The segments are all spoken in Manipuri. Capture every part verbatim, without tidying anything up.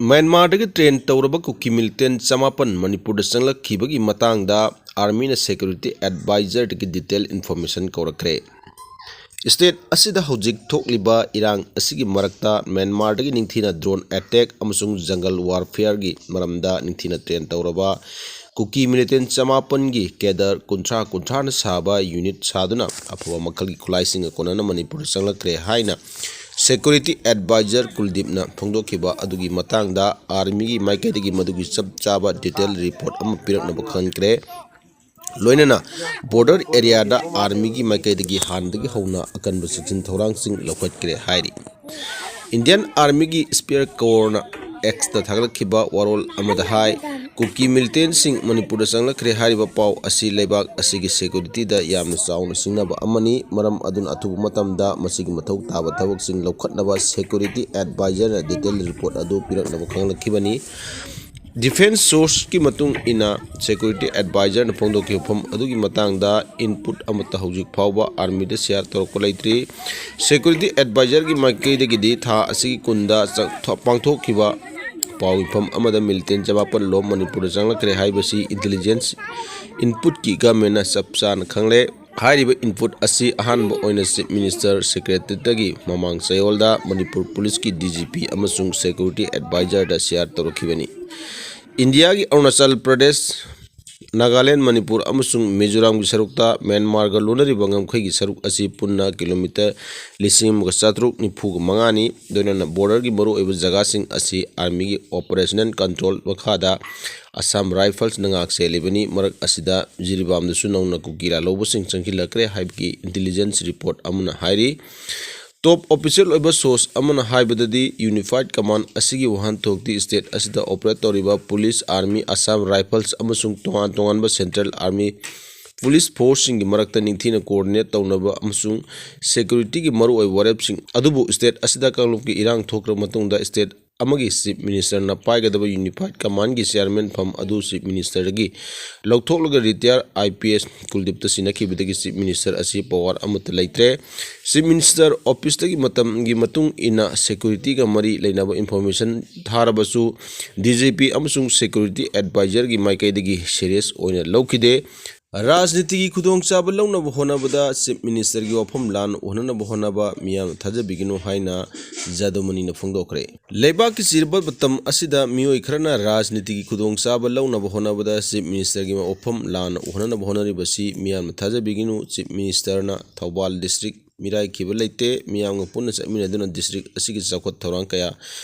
ꯃ꯭ꯌꯥꯟꯃꯥꯔꯗꯒꯤ ꯇ꯭ꯔꯦꯟ ꯇꯧꯔꯕ ꯀꯨꯀꯤ ꯃꯤꯂꯤꯇꯦꯟ ꯆꯃꯥꯄꯟ ꯃꯅꯤꯄꯨꯔꯗ ꯆꯪꯂꯛꯈꯤꯕꯒꯤ ꯃꯇꯥꯡꯗ ꯑꯥꯔꯃꯤꯅ ꯁꯦꯀ꯭ꯌꯨꯔꯤꯇꯤ ꯑꯦꯗꯚꯥꯏꯖꯔꯗꯒꯤ ꯗꯤꯇꯦꯜ ꯏꯟꯐꯣꯔꯃꯦꯁꯟ ꯀꯧꯔꯛꯈ꯭ꯔꯦ꯫ ꯁ꯭ꯇꯦꯠ ꯑꯁꯤꯗ ꯍꯧꯖꯤꯛ ꯊꯣꯛꯂꯤꯕ ꯏꯔꯥꯡ ꯑꯁꯤꯒꯤ ꯃꯔꯛꯇ ꯃ꯭ꯌꯥꯟꯃꯥꯔꯗꯒꯤ ꯅꯤꯡꯊꯤꯅ ꯗ꯭ꯔꯣꯟ ꯑꯦꯇꯦꯛ ꯑꯃꯁꯨꯡ ꯖꯪꯒꯜ ꯋꯥꯔꯐꯤꯌꯔꯒꯤ ꯃꯔꯝꯗ ꯅꯤꯡꯊꯤꯅ ꯇ꯭ꯔꯦꯟ ꯇꯧꯔꯕ ꯀꯨꯀꯤ ꯃꯤꯂꯤꯇꯦꯟ ꯆꯃꯥꯄꯟꯒꯤ ꯀꯦꯗꯔ ꯀꯨꯟꯊ꯭ꯔꯥ ꯀꯨꯟꯊ꯭ꯔꯥꯅ ꯁꯥꯕ ꯌꯨꯅꯤꯠ ꯁꯥꯗꯨꯅ ꯑꯐꯕ ꯃꯈꯜꯒꯤ ꯈꯨꯠꯂꯥꯏꯁꯤꯡꯒ ꯀꯣꯟꯅꯅ ꯃꯅꯤꯄꯨꯔꯗ ꯆꯪꯂꯛꯈ꯭ꯔꯦ ꯍꯥꯏꯅ ꯁꯦꯀ꯭ꯌꯨꯔꯤꯇꯤ ꯑꯦꯗꯚꯥꯏꯖꯔ ꯀꯨꯜꯗꯤꯞꯅ ꯐꯣꯡꯗꯣꯛꯈꯤꯕ ꯑꯗꯨꯒꯤ ꯃꯇꯥꯡꯗ ꯑꯥꯔꯃꯤꯒꯤ ꯃꯥꯏꯀꯩꯗꯒꯤ ꯃꯗꯨꯒꯤ ꯆꯞ ꯆꯥꯕ ꯗꯤꯇꯦꯜ ꯔꯤꯄꯣꯔꯠ ꯑꯃ ꯄꯤꯔꯛꯅꯕ ꯈꯪꯈ꯭ꯔꯦ꯫ ꯂꯣꯏꯅꯅ ꯕꯣꯔꯗꯔ ꯑꯦꯔꯤꯌꯥꯗ ꯑꯥꯔꯃꯤꯒꯤ ꯃꯥꯏꯀꯩꯗꯒꯤ ꯍꯥꯟꯅꯗꯒꯤ ꯍꯧꯅ ꯑꯀꯟꯕ ꯆꯦꯛꯁꯤꯟ ꯊꯧꯔꯥꯡꯁꯤꯡ ꯂꯧꯈꯠꯈ꯭ꯔꯦ ꯍꯥꯏꯔꯤ꯫ ꯏꯟꯗꯤꯌꯟ ꯑꯥꯔꯃꯤꯒꯤ ꯁ꯭ꯄꯤꯌꯔ ꯀꯣꯔꯅ ꯑꯦꯛꯁꯇ ꯊꯥꯒꯠꯈꯤꯕ ꯋꯥꯔꯣꯜ ꯑꯃꯗ ꯍꯥꯏ, ꯀꯨꯀꯤ ꯃꯤꯂꯤꯇꯦꯟꯁꯤꯡ ꯃꯅꯤꯄꯨꯔꯗ ꯆꯪꯂꯛꯈ꯭ꯔꯦ ꯍꯥꯏꯔꯤꯕ ꯄꯥꯎ ꯑꯁꯤ ꯂꯩꯕꯥꯛ ꯑꯁꯤꯒꯤ ꯁꯦꯀ꯭ꯌꯨꯔꯤꯇꯤꯗ ꯌꯥꯝꯅ ꯆꯥꯎꯅ ꯁꯤꯡꯅꯕ ꯑꯃꯅꯤ꯫ ꯃꯔꯝ ꯑꯗꯨꯅ ꯑꯊꯨꯕ ꯃꯇꯝꯗ ꯃꯁꯤꯒꯤ ꯃꯊꯧ ꯇꯥꯕ ꯊꯕꯛꯁꯤꯡ ꯂꯧꯈꯠꯅꯕ ꯁꯦꯀ꯭ꯌꯨꯔꯤꯇꯤ ꯑꯦꯗꯚꯥꯏꯖꯔꯅ ꯗꯤꯇꯦꯜ ꯔꯤꯄꯣꯔꯠ ꯑꯗꯨ ꯄꯤꯔꯛꯅꯕ ꯈꯪꯍꯜꯂꯛꯈꯤꯕꯅꯤ꯫ ꯗꯤꯐꯦꯟꯁ ꯁꯣꯔꯁꯀꯤ ꯃꯇꯨꯡ ꯏꯟꯅ, ꯁꯦꯀ꯭ꯌꯨꯔꯤꯇꯤ ꯑꯦꯗꯚꯥꯏꯖꯔꯅ ꯐꯣꯡꯗꯣꯛꯈꯤꯕ ꯋꯥꯐꯝ ꯑꯗꯨꯒꯤ ꯃꯇꯥꯡꯗ ꯏꯟꯄꯨꯠ ꯑꯃꯠꯇ ꯍꯧꯖꯤꯛ ꯐꯥꯎꯕ ꯑꯥꯔꯃꯤꯗ ꯁꯤꯌꯥꯔ ꯇꯧꯔꯛꯄ ꯂꯩꯇ꯭ꯔꯤ꯫ ꯁꯦꯀ꯭ꯌꯨꯔꯤꯇꯤ ꯑꯦꯗꯚꯥꯏꯖꯔꯒꯤ ꯃꯥꯏꯀꯩꯗꯒꯤꯗꯤ ꯊꯥ ꯑꯁꯤꯒꯤ ꯀꯨꯟꯗ ꯆ-, ꯊ-, ꯄꯥꯡꯊꯣꯛꯈꯤꯕ ꯄꯥꯎ ꯃꯤꯐꯝ ꯑꯃꯗ ꯃꯤꯂꯤꯇꯦꯟ ꯆꯃꯥꯄꯟ ꯂꯣꯝ ꯃꯅꯤꯄꯨꯔꯗ ꯆꯪꯂꯛꯈ꯭ꯔꯦ ꯍꯥꯏꯕꯁꯤ ꯏꯟꯇꯦꯂꯤꯖꯦꯟꯁ ꯏꯟꯄꯨꯠꯀꯤ ꯒꯃꯦꯟꯅ ꯆꯞ ꯆꯥꯅ ꯈꯪꯂꯦ꯫ ꯍꯥꯏꯔꯤꯕ ꯏꯟꯄꯨꯠ ꯑꯁꯤ ꯑꯍꯥꯟꯕ ꯑꯣꯏꯅ ꯆꯤꯐ ꯃꯤꯅꯤꯁꯇꯔ ꯁꯦꯀ꯭ꯔꯦꯇꯔꯤꯌꯦꯠꯇꯒꯤ ꯃꯃꯥꯡ ꯆꯌꯣꯜꯗ ꯃꯅꯤꯄꯨꯔ ꯄꯨꯂꯤꯁꯀꯤ ꯗꯤ ꯖꯤ ꯄꯤ ꯑꯃꯁꯨꯡ ꯁꯦꯀ꯭ꯌꯨꯔꯤꯇꯤ ꯑꯦꯗꯚꯥꯏꯖꯔꯗ ꯁꯤꯌꯥꯔ ꯇꯧꯔꯛꯈꯤꯕꯅꯤ꯫ ꯏꯟꯗꯤꯌꯥꯒꯤ ꯑꯔꯨꯅꯥꯆꯜ ꯄ꯭ꯔꯗꯦꯁ, ꯅꯥꯒꯥꯂꯦꯟ, ꯃꯅꯤꯄꯨꯔ ꯑꯃꯁꯨꯡ ꯃꯤꯖꯣꯔꯥꯝꯒꯤ ꯁꯔꯨꯛꯇ ꯃ꯭ꯌꯥꯟꯃꯥꯔꯒ ꯂꯣꯟꯅꯔꯤꯕ ꯉꯝꯈꯩꯒꯤ ꯁꯔꯨꯛ ꯑꯁꯤ ꯄꯨꯟꯅ ꯀꯤꯂꯣꯃꯤꯇꯔ ꯂꯤꯁꯤꯡ ꯑꯃꯒ ꯆꯥꯇ꯭ꯔꯨꯛ ꯅꯤꯐꯨꯒ ꯃꯉꯥꯅꯤ꯫ ꯂꯣꯏꯅꯅ ꯕꯣꯔꯗꯔꯒꯤ ꯃꯔꯨꯑꯣꯏꯕ ꯖꯒꯥꯁꯤꯡ ꯑꯁꯤ ꯑꯥꯔꯃꯤꯒꯤ ꯑꯣꯄꯔꯦꯁꯅꯦꯜ ꯀꯟꯇ꯭ꯔꯣꯜ ꯃꯈꯥꯗ ꯑꯁꯥꯝ ꯔꯥꯏꯐꯜꯁꯅ ꯉꯥꯛ ꯁꯦꯜꯂꯤꯕꯅꯤ꯫ ꯃꯔꯛ ꯑꯁꯤꯗ ꯖꯤꯔꯤꯕꯥꯝꯗꯁꯨ ꯅꯧꯅ ꯀꯨꯀꯤ ꯂꯥꯜꯍꯧꯕꯁꯤꯡ ꯆꯪꯁꯤꯜꯂꯛꯈ꯭ꯔꯦ ꯍꯥꯏꯕꯒꯤ ꯏꯟꯇꯦꯂꯤꯖꯦꯟꯁ ꯔꯤꯄꯣꯔꯠ ꯑꯃꯅ ꯍꯥꯏꯔꯤ꯫ ꯇꯣꯞ ꯑꯣꯐꯤꯁꯤꯌꯦꯜ ꯑꯣꯏꯕ ꯁꯣꯔꯁ ꯑꯃꯅ ꯍꯥꯏꯕꯗꯗꯤ, ꯌꯨꯅꯤꯐꯥꯏꯗ ꯀꯃꯥꯟꯗ ꯑꯁꯤꯒꯤ ꯋꯥꯍꯟꯊꯣꯛꯇꯤ ꯁ꯭ꯇꯦꯠ ꯑꯁꯤꯗ ꯑꯣꯄꯔꯦꯠ ꯇꯧꯔꯤꯕ ꯄꯨꯂꯤꯁ, ꯑꯥꯔꯃꯤ, ꯑꯁꯥꯝ ꯔꯥꯏꯐꯜꯁ ꯑꯃꯁꯨꯡ ꯇꯣꯉꯥꯟ ꯇꯣꯉꯥꯟꯕ ꯁꯦꯟꯇ꯭ꯔꯦꯜ ꯑꯥꯔꯃꯤ ꯄꯨꯂꯤꯁ ꯐꯣꯔꯁꯁꯤꯡꯒꯤ ꯃꯔꯛꯇ ꯅꯤꯡꯊꯤꯅ ꯀꯣꯑꯣꯔꯗꯤꯅꯦꯠ ꯇꯧꯅꯕ ꯑꯃꯁꯨꯡ ꯁꯦꯀ꯭ꯌꯨꯔꯤꯇꯤꯒꯤ ꯃꯔꯨꯑꯣꯏꯕ ꯋꯥꯔꯦꯞꯁꯤꯡ ꯑꯗꯨꯕꯨ ꯁ꯭ꯇꯦꯠ ꯑꯁꯤꯗ ꯀꯥꯡꯂꯨꯞꯀꯤ ꯏꯔꯥꯡ ꯊꯣꯛꯈ꯭ꯔꯕ ꯃꯇꯨꯡꯗ ꯁ꯭ꯇꯦꯠ ꯑꯃꯒꯤ Chief Ministerꯅ ꯄꯥꯏꯒꯗꯕ Unified Commandꯒꯤ chairman ꯐꯝ ꯑꯗꯨ Chief Ministerꯗꯒꯤ ꯂꯧꯊꯣꯛꯂꯒ retire IPS ꯀꯨꯜꯗꯤꯞꯇ ꯁꯤꯟꯅꯈꯤꯕꯗꯒꯤ Chief Minister ꯑꯁꯤ power ꯑꯃꯠꯇ ꯂꯩꯇ꯭ꯔꯦ꯫ Chief Minister officeꯇꯒꯤ ꯃꯇꯝꯒꯤ ꯃꯇꯨꯡ ꯏꯟꯅ securityꯒ ꯃꯔꯤ ꯂꯩꯅꯕ information ꯊꯥꯔꯕꯁꯨ, DGP ꯑꯃꯁꯨꯡ security advisorꯒꯤ ꯃꯥꯏꯀꯩꯗꯒꯤ serious ꯑꯣꯏꯅ ꯂꯧꯈꯤꯗꯦ꯫ ꯔꯥꯖꯅꯤꯇꯤꯒꯤ ꯈꯨꯗꯣꯡꯆꯥꯕ ꯂꯧꯅꯕ ꯍꯣꯠꯅꯕꯗ Chief Ministerꯒꯤ ꯋꯥꯐꯝ ꯂꯥꯟꯅ ꯎꯍꯟꯅꯕ ꯍꯣꯠꯅꯕ ꯃꯤꯌꯥꯝꯅ ꯊꯥꯖꯕꯤꯒꯅꯨ ꯍꯥꯏꯅ ꯖꯥꯗꯨꯃꯅꯤꯅ ꯐꯣꯡꯗꯣꯛꯈ꯭ꯔꯦ꯫ ꯂꯩꯕꯥꯛꯀꯤ ꯆꯤꯔꯕ ꯃꯇꯝ ꯑꯁꯤꯗ ꯃꯤꯑꯣꯏ ꯈꯔꯅ ꯔꯥꯖꯅꯤꯇꯤꯒꯤ ꯈꯨꯗꯣꯡꯆꯥꯕ ꯂꯧꯅꯕ ꯍꯣꯠꯅꯕꯗ Chief Ministerꯒꯤ ꯋꯥꯐꯝ ꯂꯥꯟꯅ ꯎꯍꯟꯅꯕ ꯍꯣꯠꯅꯔꯤꯕꯁꯤ ꯃꯤꯌꯥꯝꯅ ꯊꯥꯖꯕꯤꯒꯅꯨ꯫ Chief Ministerꯅ ꯊꯧꯕꯥꯜ district ꯃꯤꯔꯥꯏꯈꯤꯕ ꯂꯩꯇꯦ꯫ ꯃꯤꯌꯥꯝꯒ ꯄꯨꯟꯅ ꯆꯠꯃꯤꯟꯅꯗꯨꯅ district ꯑꯁꯤꯒꯤ ꯆꯥꯎꯈꯠ ꯊꯧꯔꯥꯡ ꯀꯌꯥ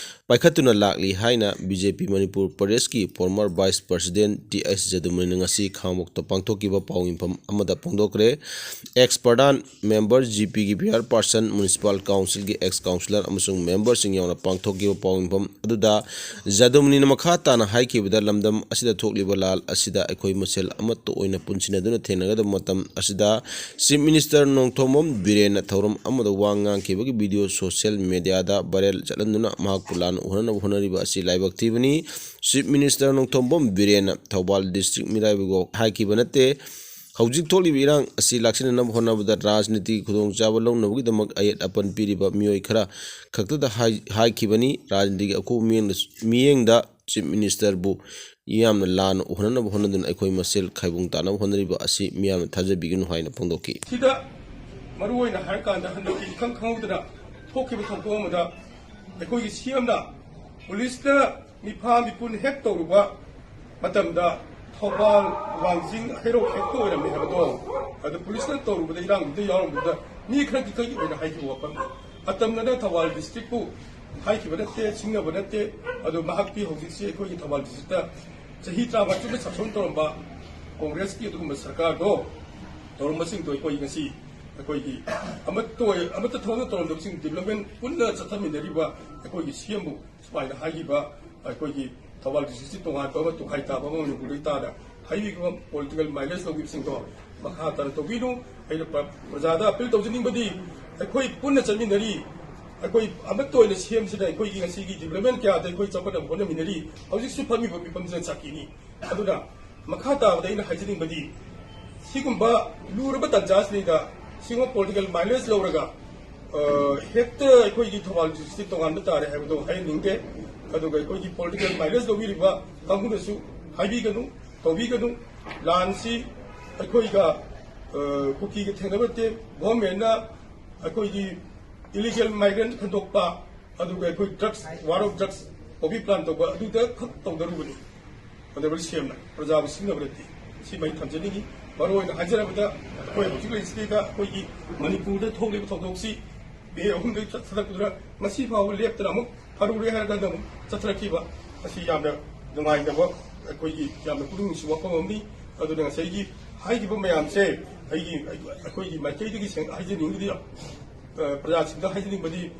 ꯄꯥꯏꯈꯠꯇꯨꯅ ꯂꯥꯛꯂꯤ ꯍꯥꯏꯅ BJP ꯃꯅꯤꯄꯨꯔ ꯄ꯭ꯔꯗꯦꯁꯀꯤ former vice president T H ꯖꯗꯨꯃꯅꯤꯅ ꯉꯁꯤ ꯈꯥꯉꯕꯣꯛꯇ ꯄꯥꯡꯊꯣꯛꯈꯤꯕ ꯄꯥꯎꯃꯤꯐꯝ ꯑꯃꯗ ꯐꯣꯡꯗꯣꯛꯈ꯭ꯔꯦ꯫ Ex ꯄ꯭ꯔꯙꯥꯟ, member, GPꯒꯤ PR person, municipal councilꯒꯤ ex councillor ꯑꯃꯁꯨꯡ memberꯁꯤꯡ ꯌꯥꯎꯅ ꯄꯥꯡꯊꯣꯛꯈꯤꯕ ꯄꯥꯎꯃꯤꯐꯝ ꯑꯗꯨꯗ ꯖꯗꯨꯃꯅꯤꯅ ꯃꯈꯥ ꯇꯥꯅ ꯍꯥꯏꯈꯤꯕꯗ, ꯂꯝꯗꯝ ꯑꯁꯤꯗ ꯊꯣꯛꯂꯤꯕ ꯂꯥꯜ ꯑꯁꯤꯗ ꯑꯩꯈꯣꯏ ꯃꯁꯦꯜ ꯑꯃꯠꯇ ꯑꯣꯏꯅ ꯄꯨꯟꯁꯤꯟꯅꯗꯨꯅ ꯊꯦꯡꯅꯒꯗꯕ ꯃꯇꯝ ꯑꯁꯤꯗ Chief Minister ꯅꯣꯡꯊꯣꯝꯕꯝ ꯕꯤꯔꯦꯟꯅ ꯊꯧꯔꯝ ꯑꯃꯗ ꯋꯥ ꯉꯥꯡꯈꯤꯕꯒꯤ video social mediaꯗ viral ꯆꯠꯍꯟꯗꯨꯅ ꯃꯍꯥꯛꯄꯨ ꯂꯥꯟꯅ ꯎꯍꯟꯅꯕ ꯍꯣꯠꯅꯔꯤꯕ ꯑꯁꯤ ꯂꯥꯏꯕꯛ ꯊꯤꯕꯅꯤ꯫ Chief Minister Nongthombam ꯕꯤꯔꯦꯟꯅ Thoubal district ꯃꯤꯔꯥꯏꯕꯒꯤ ꯍꯥꯏꯈꯤꯕ ꯅꯠꯇꯦ꯫ ꯍꯧꯖꯤꯛ ꯊꯣꯛꯂꯤꯕ ꯏꯔꯥꯡ ꯑꯁꯤ ꯂꯥꯛꯁꯤꯟꯅꯅꯕ ꯍꯣꯠꯅꯕꯗ ꯔꯥꯖꯅꯤꯇꯤꯒꯤ ꯈꯨꯗꯣꯡꯆꯥꯕ ꯂꯧꯅꯕꯒꯤꯗꯃꯛ ꯑꯌꯦꯠ ꯑꯄꯟ ꯄꯤꯔꯤꯕ ꯃꯤꯑꯣꯏ ꯈꯔ ꯈꯛꯇꯗ ꯍꯥꯏ-, ꯍꯥꯏꯈꯤꯕꯅꯤ꯫ ꯔꯥꯖꯅꯤꯇꯤꯒꯤ ꯑꯀꯨꯞꯄ ꯃꯤꯠꯌꯦꯡꯗ, ꯃꯤꯠꯌꯦꯡꯗ Chief Ministerꯕꯨ ꯌꯥꯝꯅ ꯂꯥꯟꯅ ꯎꯍꯟꯅꯕ ꯍꯣꯠꯅꯗꯨꯅ ꯑꯩꯈꯣꯏ ꯃꯁꯦꯜ ꯈꯥꯏꯕꯨꯡ ꯇꯥꯅꯕ ꯍꯣꯠꯅꯔꯤꯕ ꯑꯁꯤ ꯃꯤꯌꯥꯝꯅ ꯊꯥꯖꯕꯤꯒꯅꯨ ꯍꯥꯏꯅ ꯐꯣꯡꯗꯣꯛꯈꯤ꯫ ꯁꯤꯗ ꯃꯔꯨ ꯑꯣꯏꯅ ꯍꯥꯏꯔꯀꯥꯟꯗ ꯍꯟꯗꯛꯀꯤ ꯏꯈꯪ ꯈꯪꯍꯧꯗꯅ ꯊꯣꯛꯈꯤꯕ ꯊꯧꯗꯣꯛ ꯑꯃꯗ ꯑꯩꯈꯣꯏꯒꯤ CMꯅ policeꯅ ꯃꯤꯐꯥ ꯃꯤꯄꯨꯟ ꯍꯦꯛ ꯇꯧꯔꯨꯕ ꯃꯇꯝꯗ ꯊꯧꯕꯥꯜ ꯋꯥꯡꯖꯤꯡ ꯍꯩꯔꯣꯛ ꯍꯦꯛꯇ ꯑꯣꯏꯔꯝꯃꯦ ꯍꯥꯏꯕꯗꯣ, ꯑꯗ policeꯅ ꯇꯧꯔꯨꯕꯗ ꯏꯔꯥꯡꯗꯨꯗ ꯌꯥꯎꯔꯝꯕꯗꯨꯗ ꯃꯤ ꯈꯔꯒꯤ ꯈꯛꯀꯤ ꯑꯣꯏꯅ ꯍꯥꯏꯈꯤꯕ ꯋꯥꯐꯝꯅꯤ꯫ ꯑꯇꯝꯅꯅ ꯊꯧꯕꯥꯜ districtꯄꯨ ꯍꯥꯏꯈꯤꯕ ꯅꯠꯇꯦ, ꯁꯤꯡꯅꯕ ꯅꯠꯇꯦ꯫ ꯑꯗꯣ ꯃꯍꯥꯛꯇꯤ ꯍꯧꯖꯤꯛꯁꯤ ꯑꯩꯈꯣꯏꯒꯤ ꯊꯧꯕꯥꯜ districtꯇ ꯆꯍꯤ ꯇꯔꯥꯃꯉꯥ ꯆꯨꯞꯅ ꯁꯥꯁꯣꯟ ꯇꯧꯔꯝꯕ Congressꯀꯤ ꯑꯗꯨꯒꯨꯝꯕ ꯁꯔꯀꯥꯔꯗꯣ ꯇꯧꯔꯝꯕꯁꯤꯡꯗꯣ ꯑꯩꯈꯣꯏ ꯉꯁꯤ ꯑꯩꯈꯣꯏꯒꯤ ꯑꯃꯠꯇ ꯑꯣꯏ-, ꯑꯃꯠꯇ ꯊꯣꯛꯅ ꯇꯧꯔꯝꯗꯕꯁꯤꯡ development ꯄꯨꯟꯅ ꯆꯠꯊꯃꯤꯟꯅꯔꯤꯕ ꯑꯩꯈꯣꯏꯒꯤ CMꯕꯨ ꯁꯨꯃꯥꯏꯅ ꯍꯥꯏꯈꯤꯕ, ꯑꯩꯈꯣꯏꯒꯤ ꯊꯧꯕꯥꯜ districtꯁꯤ ꯇꯣꯉꯥꯟꯕ ꯑꯃ, ꯇꯣꯈꯥꯏ ꯇꯥꯕ ꯑꯃ ꯃꯅꯤꯄꯨꯔꯗꯒꯤ ꯇꯥꯗ ꯍꯥꯏꯕꯤꯈꯤꯕ political mileage ꯂꯧꯈꯤꯕꯁꯤꯡꯗꯣ ꯃꯈꯥ ꯇꯥꯅ ꯇꯧꯕꯤꯅꯨ꯫ ꯑꯩꯅ ꯄ꯭ꯔ-, ꯄ꯭ꯔꯖꯥꯗ appeal ꯇꯧꯖꯅꯤꯡꯕꯗꯤ, ꯑꯩꯈꯣꯏ ꯄꯨꯟꯅ ꯆꯠꯃꯤꯟꯅꯔꯤ, ꯑꯩꯈꯣꯏ ꯑꯃꯠꯇ ꯑꯣꯏꯅ ꯁꯦꯝꯁꯤꯅ ꯑꯩꯈꯣꯏꯒꯤ ꯉꯁꯤꯒꯤ ꯗꯤꯕ꯭ꯂꯞꯃꯦꯟ ꯀꯌꯥꯗ ꯑꯩꯈꯣꯏ ꯆꯥꯎꯈꯠꯅꯕ ꯍꯣꯠꯅꯃꯤꯟꯅꯔꯤ꯫ ꯍꯧꯖꯤꯛꯁꯨ ꯐꯝꯃꯤꯕ ꯃꯤꯐꯝꯁꯤꯗ ꯁꯥꯈꯤꯅꯤ꯫ ꯑꯗꯨꯅ ꯃꯈꯥ ꯇꯥꯕꯗ ꯑꯩꯅ ꯍꯥꯏꯖꯅꯤꯡꯕꯗꯤ, ꯁꯤꯒꯨꯝꯕ ꯂꯨꯔꯕ ꯇꯥꯟꯖꯥꯁꯤꯗꯩꯗ ꯁꯤꯒꯨꯝꯕ ꯄꯣꯂꯤꯇꯤꯀꯦꯜ ꯃꯥꯏꯂꯦꯖ ꯂꯧꯔꯒ, ꯑ, ꯍꯦꯛꯇ ꯑꯩꯈꯣꯏꯒꯤ ꯊꯧꯕꯥꯜ ꯗꯤꯁꯇ꯭ꯔꯤꯛ ꯇꯣꯉꯥꯟꯕ ꯇꯥꯔꯦ ꯍꯥꯏꯕꯗꯣ ꯍꯥꯏꯍꯟꯅꯤꯡꯗꯦ꯫ ꯑꯗꯨꯒ ꯑꯩꯈꯣꯏꯒꯤ ꯄꯣꯂꯤꯇꯤꯀꯦꯜ ꯃꯥꯏꯂꯦꯖ ꯂꯧꯕꯤꯔꯤꯕ ꯀꯥꯡꯕꯨꯅꯁꯨ ꯍꯥꯏꯕꯤꯒꯅꯨ, ꯇꯧꯕꯤꯒꯅꯨ꯫ ꯂꯥꯟꯁꯤ ꯑꯩꯈꯣꯏꯒ, ꯑ, ꯀꯨꯀꯤꯒ ꯊꯦꯡꯅꯕ ꯅꯠꯇꯦ꯫ ꯒꯣꯚꯔꯟꯃꯦꯟꯅ ꯑꯩꯈꯣꯏꯒꯤ ꯏꯂꯤꯒꯦꯜ ꯃꯥꯏꯒ꯭ꯔꯦꯟ ꯈꯟꯗꯣꯛꯄ, ꯑꯗꯨꯒ ꯑꯩꯈꯣꯏ drugs, war of drugs, poppy plan ꯇꯧꯕ, ꯑꯗꯨꯗ ꯈꯛ ꯇꯧꯗꯧꯔꯨꯕꯅꯤ꯫ ꯑꯣꯅꯔꯦꯕꯜ ꯁꯤ ꯑꯦꯝꯅ ꯄ꯭ꯔꯖꯥꯕꯨ ꯁꯤꯡꯅꯕ ꯅꯠꯇꯦ꯫ ꯁꯤꯃ ꯑꯩ ꯊꯝꯖꯅꯤꯡꯉꯤ꯫ ꯃꯔꯨ ꯑꯣꯏꯅ ꯍꯥꯏꯖꯔꯕꯗ, ꯑꯩꯈꯣꯏ ꯍꯧꯖꯤꯛ ꯂꯩꯔꯤꯁꯤꯗꯩꯗ ꯑꯩꯈꯣꯏꯒꯤ ꯃꯅꯤꯄꯨꯔꯗ ꯊꯣꯛꯂꯤꯕ ꯊꯧꯗꯣꯛꯁꯤ ꯃꯦ ꯑꯍꯨꯝꯗꯒꯤ ꯆꯠꯊꯔꯛꯄꯗꯨꯅ ꯉꯁꯤ ꯐꯥꯎꯕ ꯂꯦꯞꯇꯅ ꯑꯃꯨꯛ ꯐꯔꯨꯔꯦ ꯍꯥꯏꯔꯀꯥꯟꯗ ꯑꯃꯨꯛ ꯆꯠꯊꯔꯛꯈꯤꯕ ꯑꯁꯤ ꯌꯥꯝꯅ ꯅꯨꯡꯉꯥꯏꯇꯕ, ꯑꯩꯈꯣꯏꯒꯤ ꯌꯥꯝꯅ ꯄꯨꯛꯅꯤꯡ ꯅꯨꯡꯁꯤꯕ ꯋꯥꯐꯝ ꯑꯃꯅꯤ꯫ ꯑꯗꯨꯅ ꯉꯁꯥꯏꯒꯤ ꯍꯥꯏꯈꯤꯕ ꯃꯌꯥꯝꯁꯦ ꯑꯩꯒꯤ, ꯑꯩꯈꯣꯏꯒꯤ ꯃꯥꯏꯀꯩꯗꯒꯤ ꯁꯦꯡ-, ꯍꯥꯏꯖꯅꯤꯡꯕꯗꯤ, ꯑ, ꯄ꯭ꯔꯖꯥꯁꯤꯡꯗ ꯍꯥꯏꯖꯅꯤꯡꯕꯗꯤ,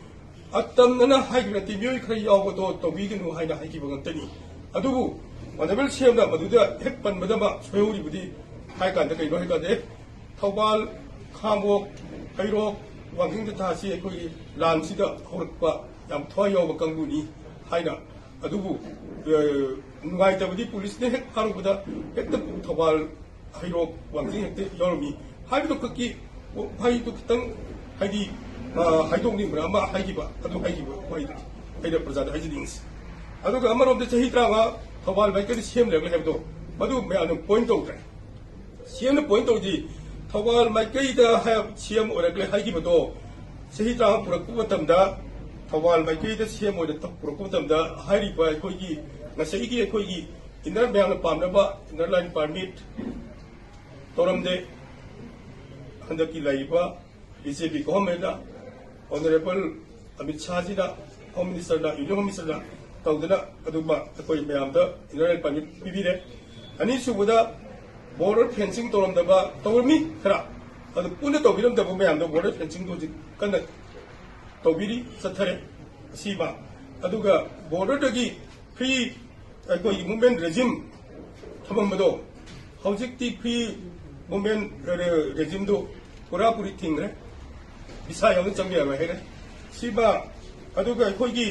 ꯑꯇꯝꯅꯅ ꯍꯥꯏꯈꯤꯕ ꯅꯠꯇꯦ, ꯃꯤꯑꯣꯏ ꯈꯔ ꯌꯥꯎꯕꯗꯣ ꯇꯧꯕꯤꯒꯅꯨ ꯍꯥꯏꯅ ꯍꯥꯏꯈꯤꯕ ꯉꯥꯛꯇꯅꯤ꯫ ꯑꯗꯨꯕꯨ ꯑꯣꯅꯔꯦꯕꯜ ꯁꯤ ꯑꯦꯝꯅ ꯃꯗꯨꯗ ꯍꯦꯛ ꯄꯟꯕꯗ ꯑꯃ ꯁꯣꯏꯍꯧꯔꯤꯕꯗꯤ ꯍꯥꯏ ꯀꯥꯟꯗ ꯀꯩꯅꯣ ꯍꯥꯏ ꯀꯥꯟꯗ, ꯑꯦ, ꯊꯧꯕꯥꯜ, ꯈꯥꯡꯕꯣꯛ, ꯍꯩꯔꯣꯛ, ꯋꯥꯡꯖꯤꯡ ꯇꯦꯟꯊꯥꯁꯤ ꯑꯩꯈꯣꯏꯒꯤ ꯂꯥꯟꯁꯤꯗ ꯍꯧꯔꯛꯄ ꯌꯥꯝ ꯊꯋꯥꯏ ꯌꯥꯎꯕ ꯀꯥꯡꯕꯨꯅꯤ ꯍꯥꯏꯅ꯫ ꯑꯗꯨꯕꯨ, ꯑ, ꯅꯨꯡꯉꯥꯏꯇꯕꯗꯤ ꯄꯨꯂꯤꯁꯅ ꯍꯦꯛ ꯐꯥꯔꯨꯕꯗ ꯍꯦꯛꯇ ꯊꯧꯕꯥꯜ, ꯍꯩꯔꯣꯛ, ꯋꯥꯡꯖꯤꯡ ꯍꯦꯛꯇ ꯌꯥꯎꯔꯝꯃꯤ ꯍꯥꯏꯕꯗꯨ ꯈꯛꯀꯤ ꯋꯥꯍꯩꯗꯨ ꯈꯤꯇꯪ, ꯍꯥꯏꯗꯤ, ꯑ, ꯍꯥꯏꯗꯣꯛꯅꯤꯡꯕ꯭ꯔꯥ ꯑꯃ ꯍꯥꯏꯈꯤꯕ, ꯑꯗꯨ ꯍꯥꯏꯈꯤꯕ ꯋꯥꯍꯩꯗꯨ ꯑꯩꯅ ꯄ꯭ꯔꯖꯥꯗ ꯍꯥꯏꯖꯅꯤꯡꯉꯤꯁꯤ꯫ ꯑꯗꯨꯒ ꯑꯃꯔꯣꯝꯗ ꯆꯍꯤ ꯇꯔꯥꯃꯉꯥ ꯊꯧꯕꯥꯜ ꯃꯥꯏꯀꯩꯗ ꯁꯤ ꯑꯦꯝ ꯂꯩꯔꯛꯂꯦ ꯍꯥꯏꯕꯗꯣ, ꯃꯗꯨ ꯃꯌꯥꯝꯅ ꯄꯣꯏꯟ ꯇꯧꯗ꯭ꯔꯦ꯫ ꯁꯤ ꯑꯦꯝꯅ ꯄꯣꯏꯟ ꯇꯧꯔꯤꯁꯤ ꯊꯧꯕꯥꯜ ꯃꯥꯏꯀꯩꯗ ꯍꯥꯏ-, ꯁꯤ ꯑꯦꯝ ꯑꯣꯏꯔꯛꯂꯦ ꯍꯥꯏꯈꯤꯕꯗꯣ, ꯆꯍꯤ ꯇꯔꯥꯃꯉꯥ ꯄꯨꯔꯛꯄ ꯃꯇꯝꯗ, ꯊꯧꯕꯥꯜ ꯃꯥꯏꯀꯩꯗ ꯁꯤ ꯑꯦꯝ ꯑꯣꯏꯅ ꯇ-, ꯄꯨꯔꯛꯄ ꯃꯇꯝꯗ ꯍꯥꯏꯔꯤꯕ ꯑꯩꯈꯣꯏꯒꯤ ꯉꯁꯥꯏꯒꯤ ꯑꯩꯈꯣꯏꯒꯤ ꯏꯟꯅꯔ ꯃꯌꯥꯝꯅ ꯄꯥꯝꯅꯕ ꯏꯟꯅꯔ ꯂꯥꯏꯟ ꯄꯥꯔꯃꯤꯠ ꯇꯧꯔꯝꯗꯦ꯫ ꯍꯟꯗꯛꯀꯤ ꯂꯩꯔꯤꯕ ꯕꯤ ꯖꯦ ꯄꯤ ꯒꯣꯚꯔꯟꯃꯦꯟꯠꯅ ꯑꯣꯅꯔꯦꯕꯜ ꯑꯃꯤꯠ ꯁꯥꯍꯖꯤꯅ, ꯍꯣꯝ ꯃꯤꯅꯤꯁꯇꯔꯅ, ꯌꯨꯅꯤꯌꯟ ꯍꯣꯝ ꯃꯤꯅꯤꯁꯇꯔꯅ ꯇꯧꯗꯅ ꯑꯗꯨꯃ ꯑꯩꯈꯣꯏ ꯃꯌꯥꯝꯗ ꯏꯟꯅꯔ ꯂꯥꯏꯟ ꯄꯥꯔꯃꯤꯠ ꯄꯤꯕꯤꯔꯦ꯫ ꯑꯅꯤꯁꯨꯕꯗ, ꯕꯣꯔꯗꯔ ꯐꯦꯟꯁꯤꯡ ꯇꯧꯔꯝꯗꯕ ꯇꯧꯔꯝꯃꯤ ꯈꯔ, ꯑꯗꯨ ꯄꯨꯟꯅ ꯇꯧꯕꯤꯔꯝꯗꯕ ꯃꯌꯥꯝꯗꯣ ꯕꯣꯔꯗꯔ ꯐꯦꯟꯁꯤꯡꯗꯣ ꯍꯧꯖꯤꯛ ꯀꯟꯅ ꯇꯧꯕꯤꯔꯤ, ꯆꯠꯊꯔꯦ꯫ ꯑꯁꯤꯃ, ꯑꯗꯨꯒ ꯕꯣꯔꯗꯔꯗꯒꯤ ꯐ꯭ꯔꯤ ꯑꯩꯈꯣꯏꯒꯤ ꯃꯨꯚꯃꯦꯟꯠ ꯔꯦꯖꯤꯝ ꯊꯝꯃꯝꯕꯗꯣ, ꯍꯧꯖꯤꯛꯇꯤ ꯐ꯭ꯔꯤ ꯃꯨꯚꯃꯦꯟꯠ ꯔꯦ-, ꯔꯦꯖꯤꯝꯗꯣ ꯄꯨꯔꯥ ꯄꯨꯔꯤ ꯊꯤꯡꯈ꯭ꯔꯦ꯫ ꯚꯤꯁꯥ ꯌꯥꯎꯗꯅ ꯆꯪꯕ ꯌꯥꯔꯣꯏ ꯍꯥꯏꯔꯦ꯫ ꯁꯤꯃ, ꯑꯗꯨꯒ ꯑꯩꯈꯣꯏꯒꯤ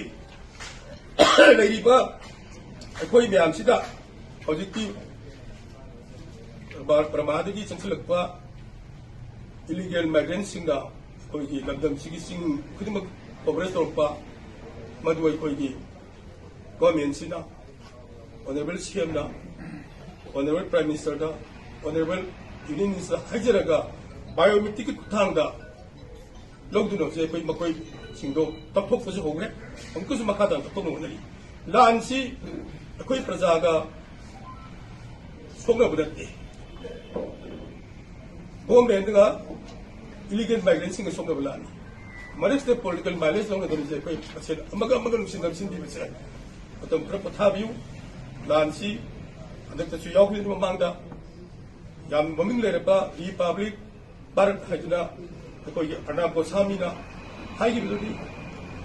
ꯂꯩꯔꯤꯕ ꯑꯩꯈꯣꯏ ꯃꯌꯥꯝꯁꯤꯗ ꯍꯧꯖꯤꯛꯇꯤ ꯕꯔꯃꯥꯗꯒꯤ ꯆꯪꯁꯤꯜꯂꯛꯄ ꯏꯂꯤꯒꯦꯜ ꯃꯥꯏꯒ꯭ꯔꯦꯟꯁꯤꯡꯅ ꯑꯩꯈꯣꯏꯒꯤ ꯂꯝꯗꯝꯁꯤꯒꯤ ꯆꯤꯡ ꯈꯨꯗꯤꯡꯃꯛ ꯀꯣꯚꯔꯦꯖ ꯇꯧꯔꯛꯄ, ꯃꯗꯨ ꯑꯩꯈꯣꯏꯒꯤ ꯒꯣꯔꯃꯦꯟꯁꯤꯅ, ꯑꯣꯅꯔꯦꯕꯜ ꯁꯤ ꯑꯦꯝꯅ, ꯑꯣꯅꯔꯦꯕꯜ ꯄ꯭ꯔꯥꯏꯝ ꯃꯤꯅꯤꯁꯇꯔꯗ, ꯑꯣꯅꯔꯦꯕꯜ ꯌꯨꯅꯤꯌꯟ ꯃꯤꯅꯤꯁꯇꯔ ꯍꯥꯏꯖꯔꯒ ꯕꯥꯏꯑꯣꯃꯦꯇ꯭ꯔꯤꯛꯀꯤ ꯈꯨꯠꯊꯥꯡꯗ ꯂꯧꯗꯨꯅ ꯍꯧꯖꯤꯛ ꯑꯩꯈꯣꯏ ꯃꯈꯣꯏꯁꯤꯡꯗꯣ ꯀꯛꯊꯣꯛꯄꯁꯨ ꯍꯧꯔꯦ꯫ ꯑꯃꯨꯛꯀꯁꯨ ꯃꯈꯥ ꯇꯥꯅ ꯀꯛꯊꯣꯛꯅꯕ ꯍꯣꯠꯅꯔꯤ꯫ ꯂꯥꯟꯁꯤ ꯑꯩꯈꯣꯏ ꯄ꯭ꯔꯖꯥꯒ ꯁꯣꯛꯅꯕ ꯅꯠꯇꯦ꯫ ꯒꯣꯔꯃꯦꯟꯒ ꯏꯂꯤꯒꯦꯜ ꯃꯥꯏꯒ꯭ꯔꯦꯟꯁꯤꯡꯒ ꯁꯣꯛꯅꯕ ꯂꯥꯟꯅꯤ꯫ ꯃꯔꯛꯁꯤꯗ ꯄꯣꯂꯤꯇꯤꯀꯦꯜ ꯃꯥꯏꯂꯦꯖ ꯂꯧꯅꯗꯧꯔꯤꯁꯦ ꯑꯩꯈꯣꯏ ꯃꯁꯦꯜ ꯑꯃꯒ ꯑꯃꯒ ꯅꯨꯡꯁꯤꯅꯕ ꯁꯤꯟꯕꯤꯕꯁꯦ꯫ ꯃꯇꯝ ꯈꯔ ꯄꯣꯊꯥꯕꯤꯌꯨ꯫ ꯂꯥꯟꯁꯤ ꯍꯟꯗꯛꯇꯁꯨ ꯌꯥꯎꯈꯤꯕꯅꯤ ꯃꯃꯥꯡꯗ꯫ ꯌꯥꯝ ꯃꯃꯤꯡ ꯂꯩꯔꯕ ꯔꯤꯄꯕ꯭ꯂꯤꯛ ꯚꯥꯔꯠ ꯍꯥꯏꯗꯨꯅ ꯑꯩꯈꯣꯏꯒꯤ ꯑꯔꯅꯥꯕ ꯒꯣꯁꯥꯃꯤꯅ ꯍꯥꯏꯈꯤꯕꯗꯨꯅꯤ꯫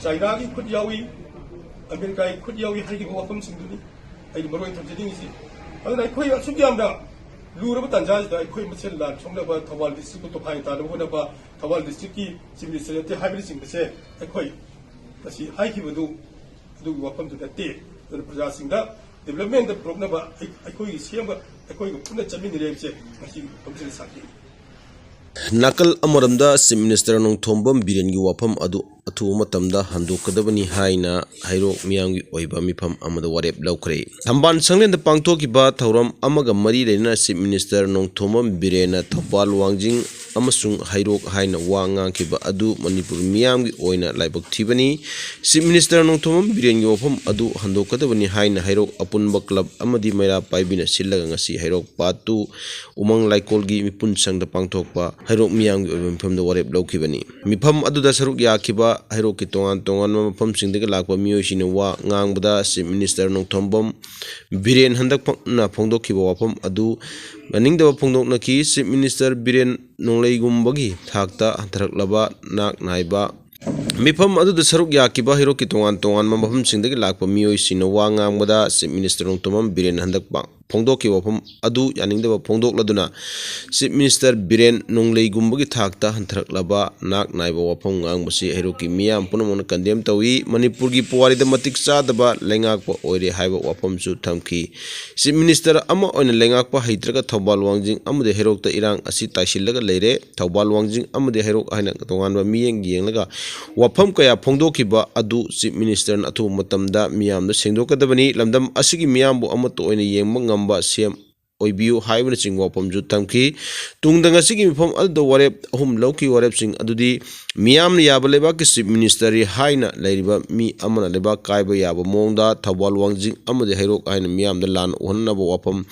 ꯆꯥꯏꯅꯥꯒꯤ ꯈꯨꯠ ꯌꯥꯎꯏ, ꯑꯃꯦꯔꯤꯀꯥꯒꯤ ꯈꯨꯠ ꯌꯥꯎꯏ ꯍꯥꯏꯈꯤꯕ ꯋꯥꯐꯝꯁꯤꯡꯗꯨꯅꯤ ꯑꯩꯅ ꯃꯔꯨ ꯑꯣꯏꯅ ꯊꯝꯖꯅꯤꯡꯉꯤꯁꯤ꯫ ꯑꯗꯨꯅ ꯑꯩꯈꯣꯏ ꯑꯁꯨꯛ ꯌꯥꯝꯅ ꯂꯨꯔꯕ ꯇꯥꯟꯖꯥꯁꯤꯗ ꯑꯩꯈꯣꯏ ꯃꯁꯦꯜ ꯂꯥꯟ ꯁꯣꯛꯅꯕ, ꯊꯧꯕꯥꯜ ꯗꯤꯁꯇ꯭ꯔꯤꯛꯄꯨ ꯇꯣꯈꯥꯏ ꯇꯥꯅꯕ ꯍꯣꯠꯅꯕ, ꯊꯧꯕꯥꯜ ꯗꯤꯁꯇ꯭ꯔꯤꯛꯀꯤ ꯆꯤꯐ ꯃꯤꯅꯤꯁꯇꯔ ꯅꯠꯇꯦ ꯍꯥꯏꯕꯅꯆꯤꯡꯕꯁꯦ ꯑꯩꯈꯣꯏ ꯉꯁꯤ ꯍꯥꯏꯈꯤꯕꯗꯨ ꯑꯗꯨꯒꯤ ꯋꯥꯐꯝꯗꯨ ꯅꯠꯇꯦ꯫ ꯑꯗꯨꯅ ꯄ꯭ꯔꯖꯥꯁꯤꯡꯗ ꯗꯤꯕ꯭ꯂꯞꯃꯦꯟꯗ ꯄꯨꯔꯛꯅꯕ ꯑꯩ-, ꯑꯩꯈꯣꯏꯒꯤ ꯁꯦꯝꯕ, ꯑꯩꯈꯣꯏꯒ ꯄꯨꯟꯅ ꯆꯠꯃꯤꯟꯅꯔꯦ ꯍꯥꯏꯕꯁꯦ ꯉꯁꯤ ꯃꯐꯝꯁꯤꯗ ꯁꯥꯈꯤ꯫ ꯅꯥꯀꯜ ꯑꯃꯔꯣꯝꯗ ꯆꯤꯐ ꯃꯤꯅꯤꯁꯇꯔ ꯅꯣꯡꯊꯣꯝꯕꯝ ꯕꯤꯔꯦꯟꯒꯤ ꯋꯥꯐꯝ ꯑꯗꯨ ꯑꯊꯨꯕ ꯃꯇꯝꯗ ꯍꯟꯗꯣꯛꯀꯗꯕꯅꯤ ꯍꯥꯏꯅ ꯍꯩꯔꯣꯛ ꯃꯤꯌꯥꯝꯒꯤ ꯑꯣꯏꯕ ꯃꯤꯐꯝ ꯑꯃꯗ ꯋꯥꯔꯦꯞ ꯂꯧꯈ꯭ꯔꯦ꯫ ꯊꯝꯕꯥꯜ ꯁꯪꯂꯦꯟꯗ ꯄꯥꯡꯊꯣꯛꯈꯤꯕ ꯊꯧꯔꯝ ꯑꯃꯒ ꯃꯔꯤ ꯂꯩꯅꯅ ꯆꯤꯐ ꯃꯤꯅꯤꯁꯇꯔ ꯅꯣꯡꯊꯣꯝꯕꯝ ꯕꯤꯔꯦꯟꯅ ꯊꯧꯕꯥꯜ, ꯋꯥꯡꯖꯤꯡ ꯑꯃꯁꯨꯡ ꯍꯩꯔꯣꯛ ꯍꯥꯏꯅ ꯋꯥ ꯉꯥꯡꯈꯤꯕ ꯑꯗꯨ ꯃꯅꯤꯄꯨꯔ ꯃꯤꯌꯥꯝꯒꯤ ꯑꯣꯏꯅ ꯂꯥꯏꯕꯛ ꯊꯤꯕꯅꯤ꯫ ꯆꯤꯐ ꯃꯤꯅꯤꯁꯇꯔ ꯅꯣꯡꯊꯣꯝꯕꯝ ꯕꯤꯔꯦꯟꯒꯤ ꯋꯥꯐꯝ ꯑꯗꯨ ꯍꯟꯗꯣꯛꯀꯗꯕꯅꯤ ꯍꯥꯏꯅ ꯍꯩꯔꯣꯛ ꯑꯄꯨꯟꯕ ꯀ꯭ꯂꯕ ꯑꯃꯗꯤ ꯃꯩꯔꯥ ꯄꯥꯏꯕꯤꯅ ꯁꯤꯜꯂꯒ ꯉꯁꯤ ꯍꯩꯔꯣꯛ ꯄꯥꯠ ꯇꯨ ꯎꯃꯪ ꯂꯥꯏꯀꯣꯜꯒꯤ ꯃꯤꯄꯨꯟ ꯁꯪꯗ ꯄꯥꯡꯊꯣꯛꯄ ꯍꯩꯔꯣꯛ ꯃꯤꯌꯥꯝꯒꯤ ꯑꯣꯏꯕ ꯃꯤꯐꯝꯗ ꯋꯥꯔꯦꯞ ꯂꯧꯈꯤꯕꯅꯤ꯫ ꯃꯤꯐꯝ ꯑꯗꯨꯗ ꯁꯔꯨꯛ ꯌꯥꯈꯤꯕ ꯍꯩꯔꯣꯛꯀꯤ ꯇꯣꯉꯥꯟ ꯇꯣꯉꯥꯟꯕ ꯃꯐꯝꯁꯤꯡꯗꯒꯤ ꯂꯥꯛꯄ ꯃꯤꯑꯣꯏꯁꯤꯡꯅ ꯋꯥ ꯉꯥꯡꯕꯗ ꯆꯤꯐ ꯃꯤꯅꯤꯁꯇꯔ ꯅꯣꯡꯊꯣꯝꯕꯝ ꯕꯤꯔꯦꯟ ꯍꯟꯗꯛꯃꯛꯅ ꯐꯣꯡꯗꯣꯛꯈꯤꯕ ꯋꯥꯐꯝ ꯑꯗꯨ ꯌꯥꯅꯤꯡꯗꯕ ꯐꯣꯡꯗꯣꯛꯅꯈꯤ꯫ ꯆꯤꯐ ꯃꯤꯅꯤꯁꯇꯔ ꯕꯤꯔꯦꯟ ꯅꯣꯡꯂꯩꯒꯨꯝꯕꯒꯤ ꯊꯥꯛꯇ ꯍꯟꯊꯔꯛꯂꯕ ꯅꯥꯛ ꯅꯥꯏꯕ ꯃꯤꯐꯝ ꯑꯗꯨꯗ ꯁꯔꯨꯛ ꯌꯥꯈꯤꯕ ꯍꯩꯔꯣꯛꯀꯤ ꯇꯣꯉꯥꯟ ꯇꯣꯉꯥꯟꯕ ꯃꯐꯝꯁꯤꯡꯗꯒꯤ ꯂꯥꯛꯄ ꯃꯤꯑꯣꯏꯁꯤꯡꯅ ꯋꯥ ꯉꯥꯡꯕꯗ ꯆꯤꯐ ꯃꯤꯅꯤꯁꯇꯔ ꯅꯣꯡꯊꯣꯝꯕꯝ ꯕꯤꯔꯦꯟ ꯍꯟꯗꯛ ꯄꯥꯡ-, ꯐꯣꯡꯗꯣꯛꯈꯤꯕ ꯋꯥꯐꯝ ꯑꯗꯨ ꯌꯥꯅꯤꯡꯗꯕ ꯐꯣꯡꯗꯣꯛꯂꯗꯨꯅ Chief Minister ꯕꯤꯔꯦꯟ ꯅꯣꯡꯂꯩꯒꯨꯝꯕꯒꯤ ꯊꯥꯛꯇ ꯍꯟꯊꯔꯛꯂꯕ ꯅꯥꯛ ꯅꯥꯏꯕ ꯋꯥꯐꯝ ꯉꯥꯡꯕꯁꯤ ꯍꯩꯔꯣꯛꯀꯤ ꯃꯤꯌꯥꯝ ꯄꯨꯝꯅꯃꯛꯅ condemn ꯇꯧꯏ꯫ ꯃꯅꯤꯄꯨꯔꯒꯤ ꯄꯨꯋꯥꯔꯤꯗ ꯃꯇꯤꯛ ꯆꯥꯗꯕ ꯂꯩꯉꯥꯛꯄ ꯑꯣꯏꯔꯦ ꯍꯥꯏꯕ ꯋꯥꯐꯝꯁꯨ ꯊꯝꯈꯤ꯫ Chief Minister ꯑꯃ ꯑꯣꯏꯅ ꯂꯩꯉꯥꯛꯄ ꯍꯩꯇ꯭ꯔꯒ ꯊꯧꯕꯥꯜ ꯋꯥꯡꯖꯤꯡ ꯑꯃꯗꯤ ꯍꯩꯔꯣꯛꯇ ꯏꯔꯥꯡ ꯑꯁꯤ ꯇꯥꯏꯁꯤꯜꯂꯒ ꯂꯩꯔꯦ꯫ ꯊꯧꯕꯥꯜ ꯋꯥꯡꯖꯤꯡ ꯑꯃꯗꯤ ꯍꯩꯔꯣꯛ ꯍꯥꯏꯅ ꯇꯣꯉꯥꯟꯕ ꯃꯤꯠꯌꯦꯡ ꯌꯦꯡꯂꯒ ꯋꯥꯐꯝ ꯀꯌꯥ ꯐꯣꯡꯗꯣꯛꯈꯤꯕ ꯑꯗꯨ Chief Ministerꯅ ꯑꯊꯨꯕ ꯃꯇꯝꯗ ꯃꯤꯌꯥꯝꯗ ꯁꯦꯡꯗꯣꯛꯀꯗꯕꯅꯤ꯫ ꯂꯝꯗꯝ ꯑꯁꯤꯒꯤ ꯃꯤꯌꯥꯝꯕꯨ ꯑꯃꯠꯇ ꯑꯣꯏꯅ ꯌꯦꯡꯕ ꯉꯝꯕ ꯁꯤ ꯑꯦꯝ ꯑꯣꯏꯕꯤꯌꯨ ꯍꯥꯏꯕꯅꯆꯤꯡꯕ ꯋꯥꯐꯝꯁꯨ ꯊꯝꯈꯤ꯫ ꯇꯨꯡꯗ ꯉꯁꯤꯒꯤ ꯃꯤꯐꯝ ꯑꯗꯨꯗ ꯋꯥꯔꯦꯞ ꯑꯍꯨꯝ ꯂꯧꯈꯤ꯫ ꯋꯥꯔꯦꯞꯁꯤꯡ ꯑꯗꯨꯗꯤ ꯃꯤꯌꯥꯝꯅ ꯌꯥꯕ ꯂꯩꯕꯥꯛꯀꯤ Chief Minister ꯍꯥꯏꯅ ꯂꯩꯔꯤꯕ ꯃꯤ ꯑꯃꯅ ꯂꯩꯕꯥꯛ ꯀꯥꯏꯕ ꯌꯥꯕ ꯃꯑꯣꯡꯗ ꯊꯧꯕꯥꯜ ꯋꯥꯡꯖꯤꯡ ꯑꯃꯗꯤ ꯍꯩꯔꯣꯛ ꯍꯥꯏꯅ ꯃꯤꯌꯥꯝꯗ ꯂꯥꯟ ꯎꯍꯟꯅꯕ ꯋꯥꯐꯝ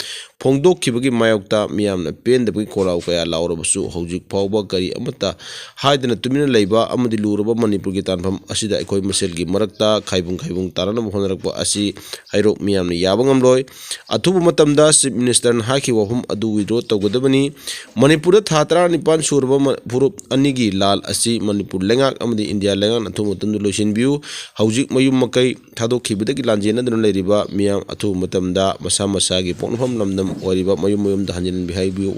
ꯐꯣꯡꯗꯣꯛꯈꯤꯕꯒꯤ ꯃꯥꯌꯣꯛꯇ ꯃꯤꯌꯥꯝꯅ ꯄꯦꯟꯗꯕꯒꯤ ꯈꯣꯜꯂꯥꯎ ꯀꯌꯥ ꯂꯥꯎꯔꯕꯁꯨ ꯍꯧꯖꯤꯛ ꯐꯥꯎꯕ ꯀꯔꯤ ꯑꯃꯠꯇ ꯍꯥꯏꯗꯅ ꯇꯨꯃꯤꯟꯅ ꯂꯩꯕ ꯑꯃꯗꯤ ꯂꯨꯔꯕ ꯃꯅꯤꯄꯨꯔꯒꯤ ꯇꯥꯟꯐꯝ ꯑꯁꯤꯗ ꯑꯩꯈꯣꯏ ꯃꯁꯦꯜꯒꯤ ꯃꯔꯛꯇ ꯈꯥꯏꯕꯨꯡ ꯈꯥꯏꯕꯨꯡ ꯇꯥꯅꯅꯕ ꯍꯣꯠꯅꯔꯛꯄ ꯑꯁꯤ ꯍꯩꯔꯣꯛ ꯃꯤꯌꯥꯝꯅ ꯌꯥꯕ ꯉꯝꯂꯣꯏ꯫ ꯑꯊꯨꯕ ꯃꯇꯝꯗ Chief Ministerꯅ ꯍꯥꯏꯈꯤꯕ ꯋꯥꯐꯝ ꯑꯗꯨ withdraw ꯇꯧꯒꯗꯕꯅꯤ꯫ ꯃꯅꯤꯄꯨꯔꯗ ꯊꯥ ꯇꯔꯥꯅꯤꯄꯥꯟ ꯁꯨꯔꯕ ꯃ-, ꯐꯨꯔꯨꯞ ꯑꯅꯤꯒꯤ ꯂꯥꯜ ꯑꯁꯤ ꯃꯅꯤꯄꯨꯔ ꯂꯩꯉꯥꯛ ꯑꯃꯗꯤ ꯏꯟꯗꯤꯌꯥ ꯂꯩꯉꯥꯛꯅ ꯑꯊꯨꯕ ꯃꯇꯝꯗ ꯂꯣꯏꯁꯤꯟꯕꯤꯌꯨ꯫ ꯍꯧꯖꯤꯛ ꯃꯌꯨꯝ ꯃꯀꯩ ꯊꯥꯗꯣꯛꯈꯤꯕꯗꯒꯤ ꯂꯥꯟꯖꯦꯟꯅꯗꯨꯅ ꯂꯩꯔꯤꯕ ꯃꯤꯌꯥꯝ ꯑꯊꯨꯕ ꯃꯇꯝꯗ ꯃꯁꯥ ꯃꯁꯥꯒꯤ ꯄꯣꯛꯅꯐꯝ ꯂꯝꯗꯝ ꯑꯣꯏꯔꯤꯕ ꯃꯌꯨꯝ ꯃꯌꯨꯝꯗ ꯍꯟꯖꯤꯟꯕꯤꯍꯥꯏꯕꯤꯌꯨ꯫